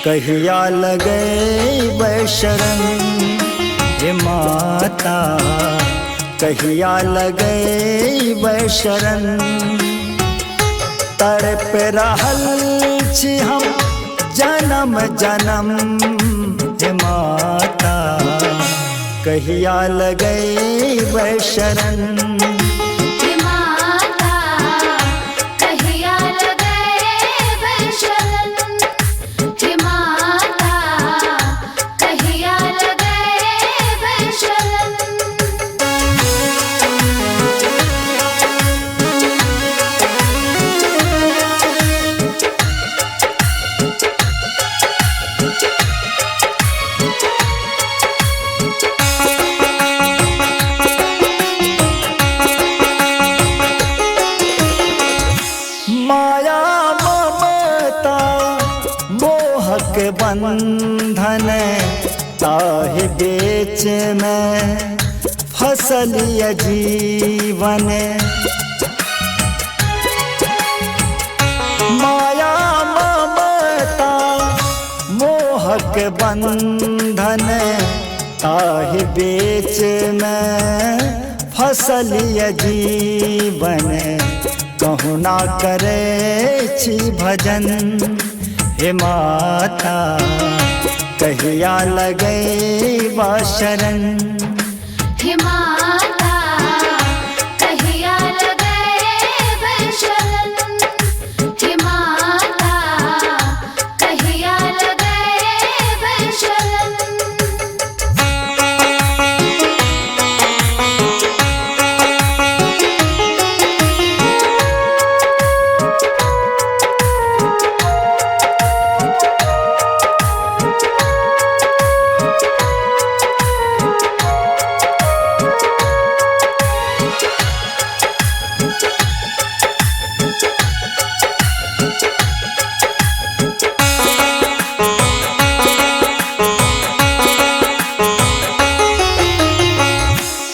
कहिया लगैबै शरण हे माता, कहिया लगैबै शरण। तड़प रहल छी हम जन्म जन्म हे माता, कहिया लगैबै शरण। हे माता, कहिया लगैबै शरण। हे माता, कहिया लगैबै शरण। माया ममता मोहक बंधन ताहि बीच में फसलिय जीवन। माया ममता मोहक बंधन ताहि बीच में फसलिय जीवन। कहूँ ना करे छी भजन हे माता, कहिया लगैबा शरण। हे माता, कहिया लगैबै शरण। हे माता, कहिया लगैबै शरण।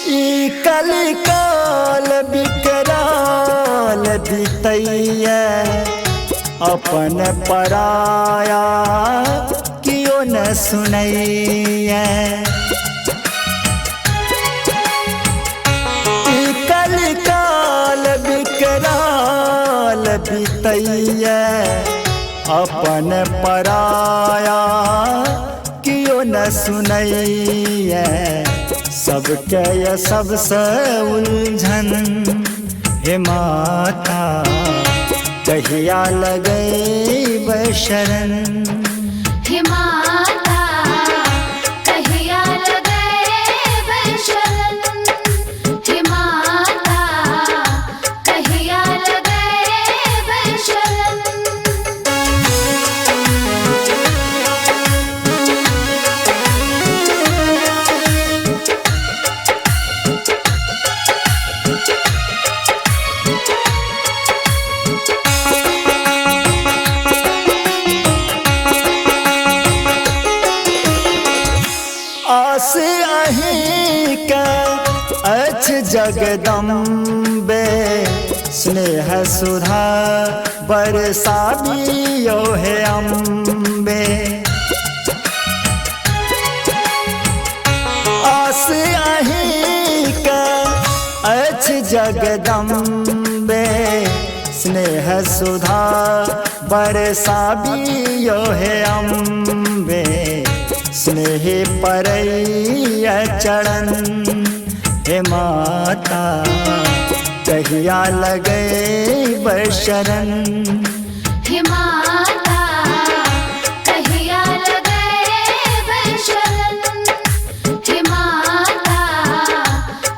ई कलिकाल विकराल बीतैया, अपन पराया कियो न सुनैया। ई कलिकाल विकराल बीतैया, अपन पराया कियो न सुनैया। सबके ये सबसे उलझन हे माता, कहिया लगैबै शरण। हे माता, कहिया लगैबै शरण। हे माता, कहिया लगैबै शरण। आस अहीं के अछि जगदम्बे, स्नेह सुधा बरसाबियो हे अम्बे। आस अहीं के अछि जगदम्बे, स्नेह सुधा बरसाबियो हे अम्बे। स्नेह परैया चरण हे माता, कहिया लगैबै शरण। हे माता, कहिया लगैबै शरण। हे माता,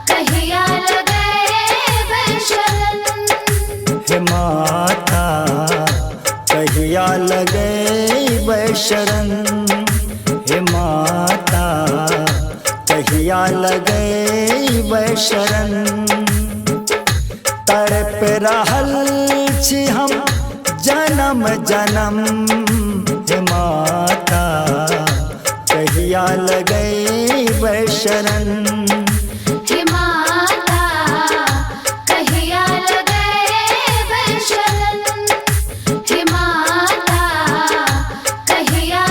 कहिया लगैबै शरण। हे माता, कहिया लगैबै शरण। हे माता, कहिया लगैबै शरण। तड़प रहल छी हम जन्म जन्म हे माता, कहिया लगैबै शरण। हे माता, कहिया लगैबै शरण। हे माता, कहिया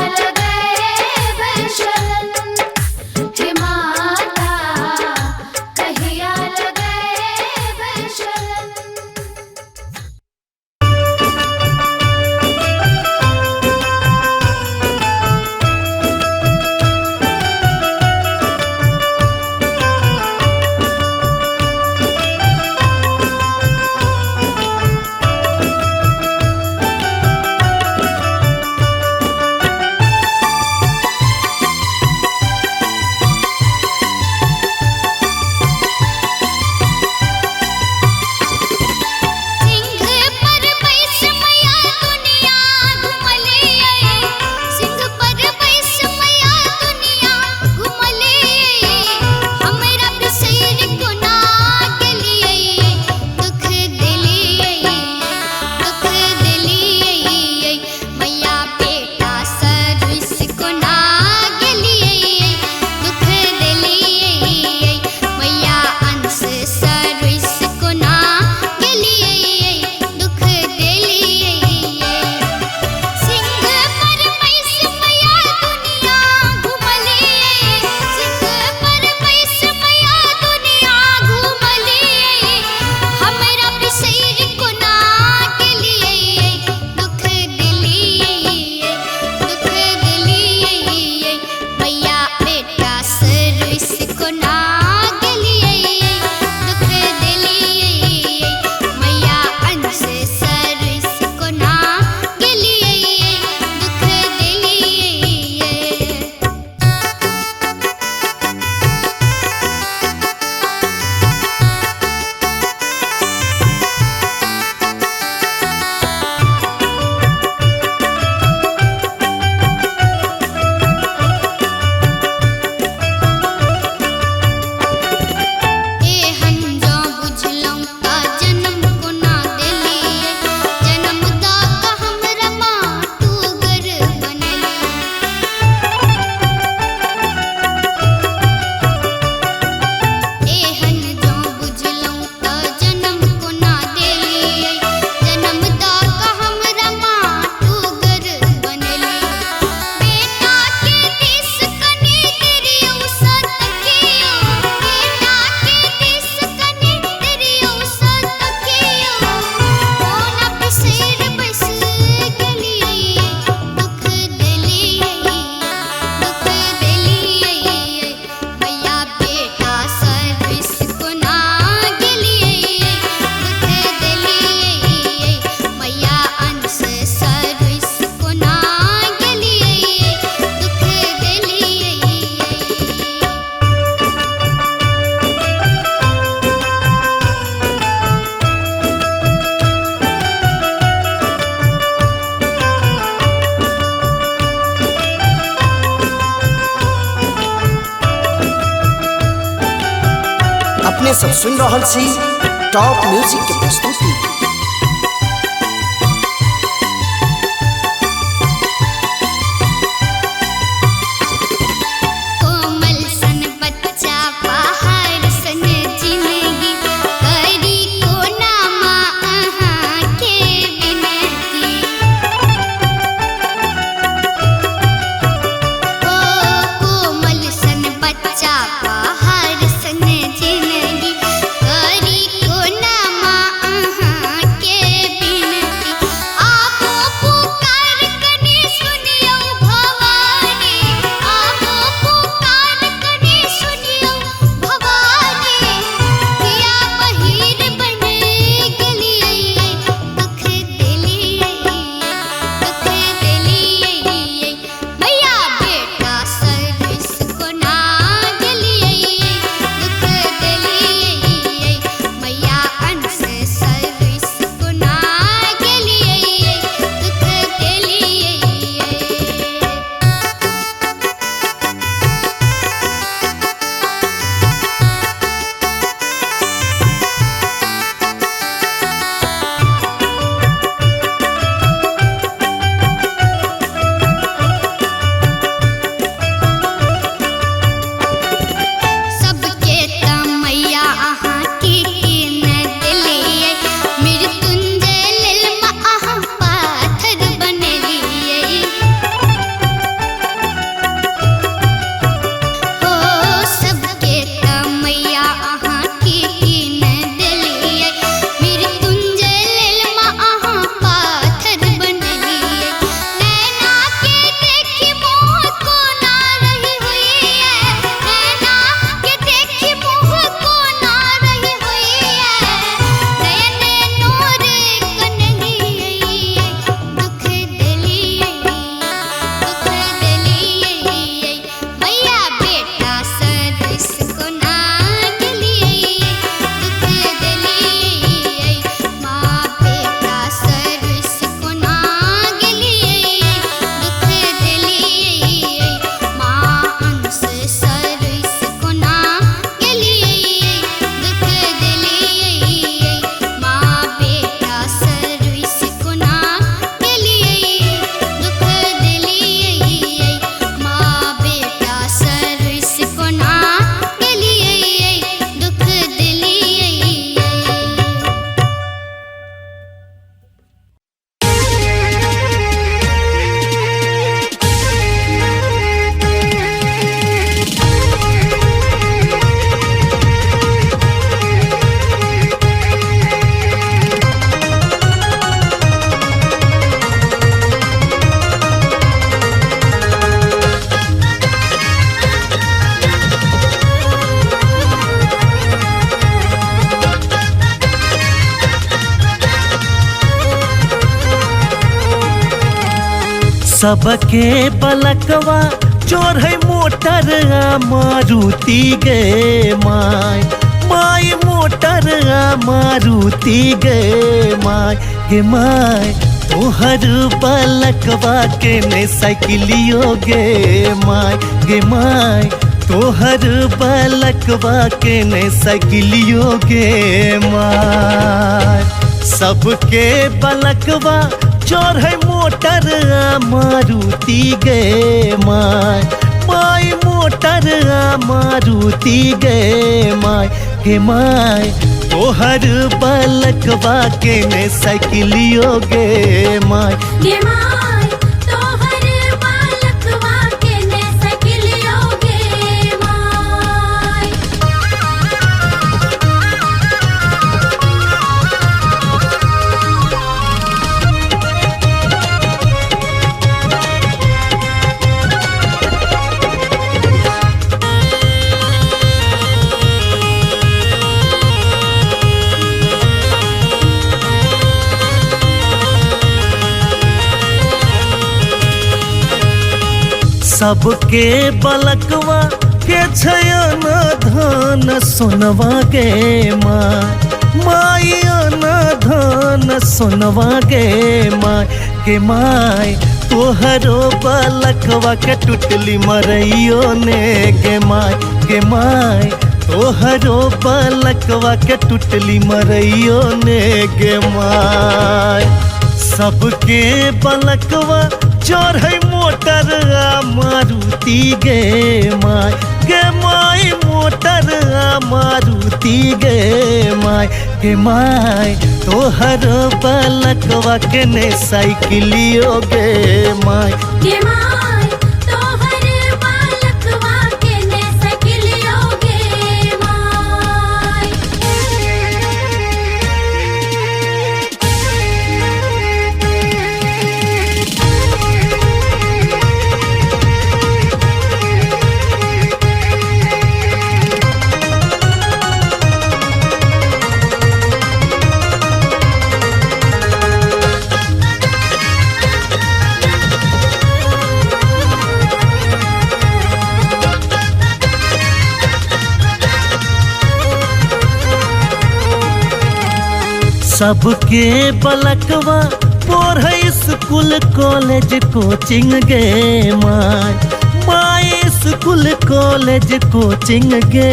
अपने सब सुन रहल छी टॉप म्यूजिक के प्रस्तुति। कोमल सन बच्चा पहाड़ सन जिंदगी करी कोना माँ अहाँ के विनती। ओ कोमल सन बच्चा पहाड़ सन जिंदगी करी कोना माँ अहाँ के विनती। आबो पुकार कनी सुनियौ भवानी, आबो पुकार कनी सुनियौ भवानी। किया बहिर बन गेलियै दुख देलियै, दुख देलियै। मैया बेटा सर्विस कोना गेलियै दुख देलियै। मैया अंश सर्विस कोना गेलियै दुख देलियै। सबके त मैया अहाँ के न देलियै, मृत्युंजय लेल माँ अहाँ पाथर बनेलियै। हो सबके त मैया अहाँ के न देलियै, मृत्युंजय लेल माँ अहाँ पाथर बनेलियै। नैना के देखि मोह कोना रही होइए, नैना के देखि मोह कोना रही होइए। नयन नोर कनलियै दुख देलियै, दुख देलियै। मैया बेटा सर्विस कोना गेलियै दुख देलियै। माँ बेटा सर्विस कोना गेलियै दुख देलियै। माँ अंश सर्विस कोना गेलियै दुख देलियै। माँ बेटा सर्विस कोना गेलियै दुख देलियै। माँ बेटा सर्विस कोना गेलियै दुख देलियै। सबके बलकवा चोर है मोटर आ मारुति गे my, my motor आ मारुति गे माय। गे my तोहर बलकवा के ने साइकिलियो गे my. Gay my तोहर बलकवा के ने साइकिलियो गे my. सबके बलकवा चोर है मोटर आ मारुति गे my, my motor आ मारुति गे my. Gay my तोहर बलकवा के ने साइकिलियो गे my. Gay my तोहर बालकवा के ने साइकिलियो गे माय। सबके बलकवा के छयन धन सोनवा गे माय, my धन सोनवा गे माय। गे माय तोहरो बलकवा के टुटली मरैयो ने गे माय। गे माय तोहरो बालकवा के टुटली मरैयो ने गे माय। सबके बालकवा चढ़ै मोटर आ मारुति गे my, गे my motor आ मारुति गे my, गे my तोहरो बालकवा के ने साइकिलियो गे my. गे my तोहर बालकवा के ने साइकिलियो गे my. सबके बलकवा पढ़े स्कूल कॉलेज कोचिंग गे my, my school college coaching गे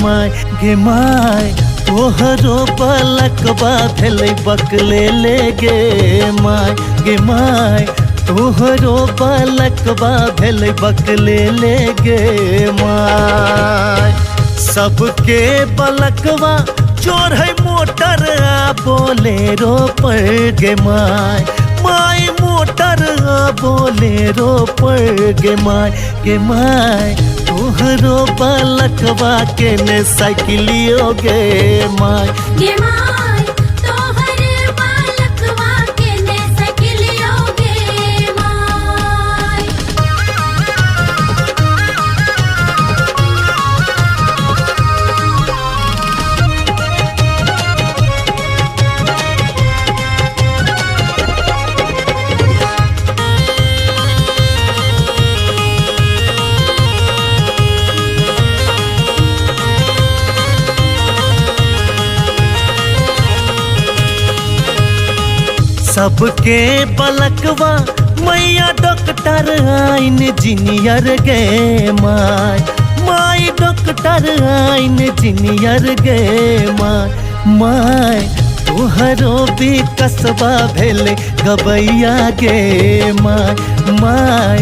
my, गे my तोहरो बलकवा भेलै बकले ले गे my, गे my तोहरो बलकवा भेलै बकले ले गे my. सबके बलकवा चढ़ै मोटर आ बोलेरो पर गे my, my motor आ बोलेरो पर गे my, गे my तोहरो बालकवा के ने साइकिलियो गे my. गे my तोहर बालकवा के ने साइकिलियो गे my. सबके बलकवा मैया डॉक्टर आइन इंजीनियर गे my, my doctor आइन इंजीनियर गे my, my तोहरो भी कसबा भेलै गबैया गे my, my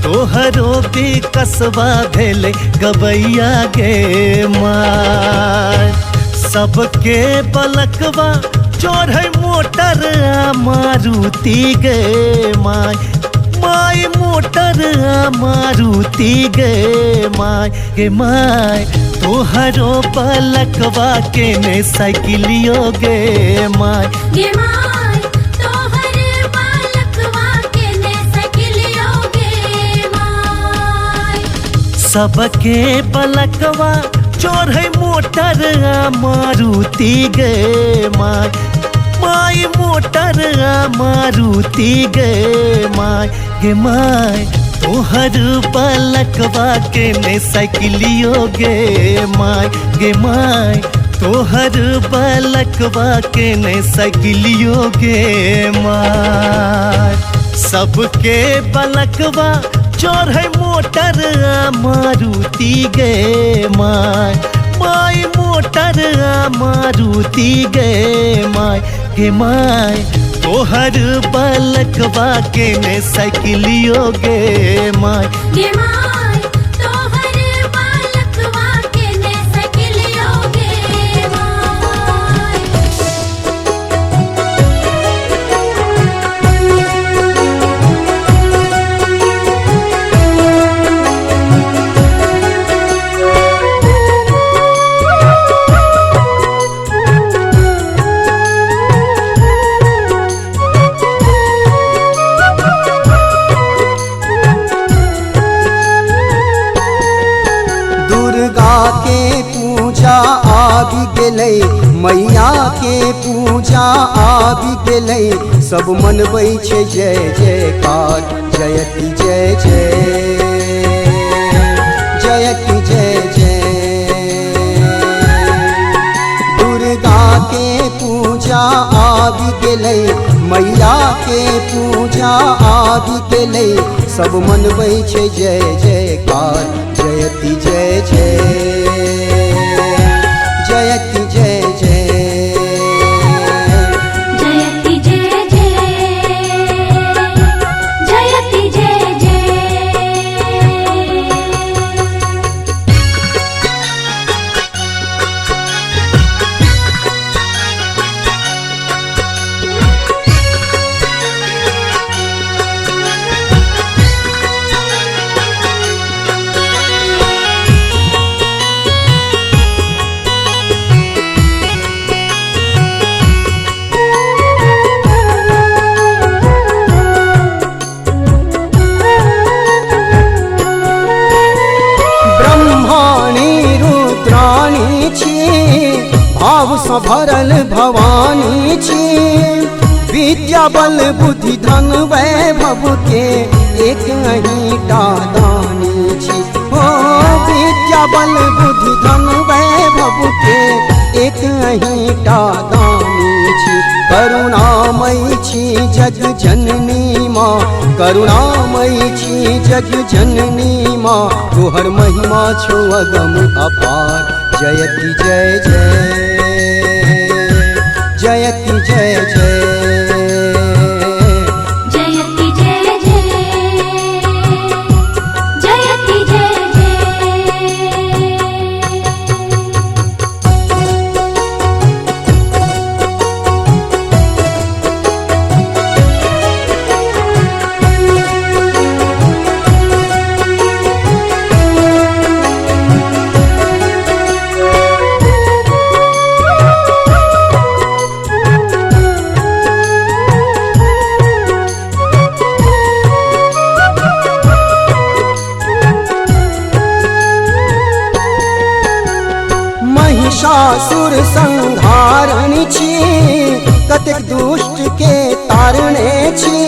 तोहरो भी कसबा भेलै गबैया गे my. सबके बलकवा चढ़ै मोटर आ मारुति गे my, my motor आ मारुति गे my, गे my तोहरो बलकवा के ने साइकिलियो गे my. गे my तोहर बालकवा के ने साइकिलियो गे my. सबके बलकवा चढ़ै मोटर आ मारुति गे my, my motor आ मारुति गे my, गे my तोहर बलकवा के ने साइकिलियो गे my, गे my तोहर बलकवा के ने साइकिलियो गे my. सबके बलकवा चढ़ै मोटर आ मारुति गे my, my motor आ मारुति गे my, गे my तोहर बलकवा के ने साइकिलियो गे my. गे my तोहर बालकवा के ने साइकिलियो गे my. Durga के पूजा आबि गेलै, मैया के पूजा आबि गेलै, सब मनबै छै जय जयकार, जयति जय जय, जयति जय जय। दुर्गा के पूजा आबि गेलै, मैया के पूजा आबि गेलै, सब मनबै छै जय जयकार, जयति जय जय। सँ भरल भवानी छी। विद्या बल बुद्धि धन वैभव के एक अहीं टा दानी छी। हो विद्या बल बुद्धि धन वैभव के एक अहीं टा दानी छी। करुणामयी छी जग जननी माँ, करुणामयी छी जग जननी माँ, तोहर महिमा छौ अगम अपार। जयति जय जय, जयति जय जय, जयति जय जय, जयति जय जय। महिषासुर संहारण छी, कतेक दुष्ट के तारणे छी।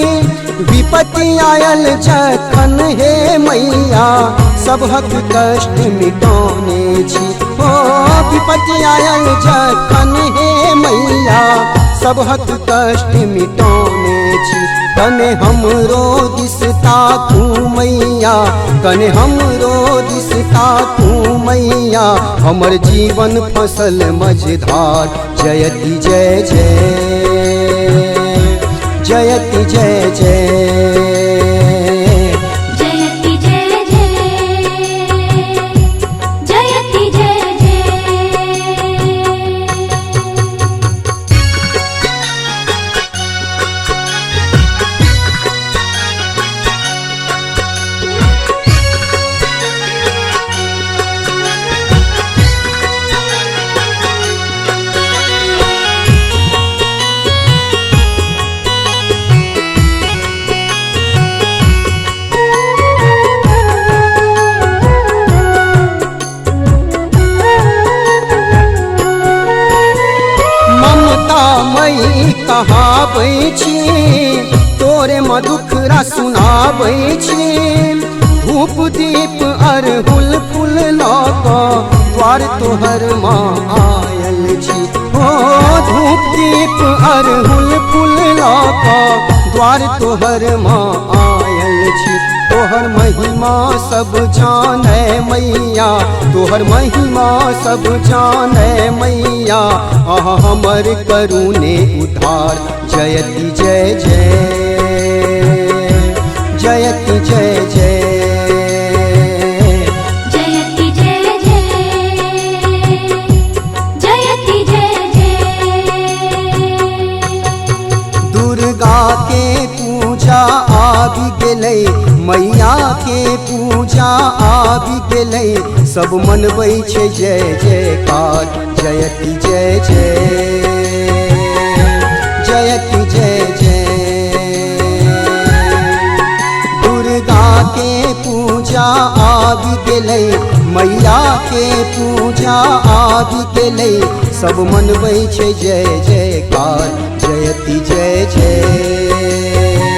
विपत्ति आयल जखन हे मैया, सबहक कष्ट मिटौने छी। हो विपत्ति आयल जखन हे मैया, सबहक कष्ट मिटौने छी। कने हमरो दिस ताकू मैया, कने हमरो दिस ताकू मैया, हमर जीवन फसल मझधार। जयति जय जय, जयति जय जय, जयति जय जय, जयति जय जय। ममतामयी कहाबै छी, तोरे मधुखरा सुनाबै छी। धूप दीप अरहुल फूल लऽ कऽ द्वार तोहर माँ आयल छी। हो धूप दीप अरहुल फूल लऽ कऽ द्वार तोहर माँ आयल छी। तोहर महिमा सब जानै मैया, तोहर महिमा सब जानै मैया, अहाँ हमर करुणे उद्धार। जयति जय जय, जयति जय जय, जयति जय जय, जयति जय जय। दुर्गा के पूजा आबि गेलै, मैया के पूजा आबि गेलै, सब मनबै छै जय जयकार। जयति जय जय, जयति जय जय। दुर्गा के पूजा आबि गेलै, मैया के पूजा आबि गेलै, सब मनबै छै जय जयकार। जयति जय जय।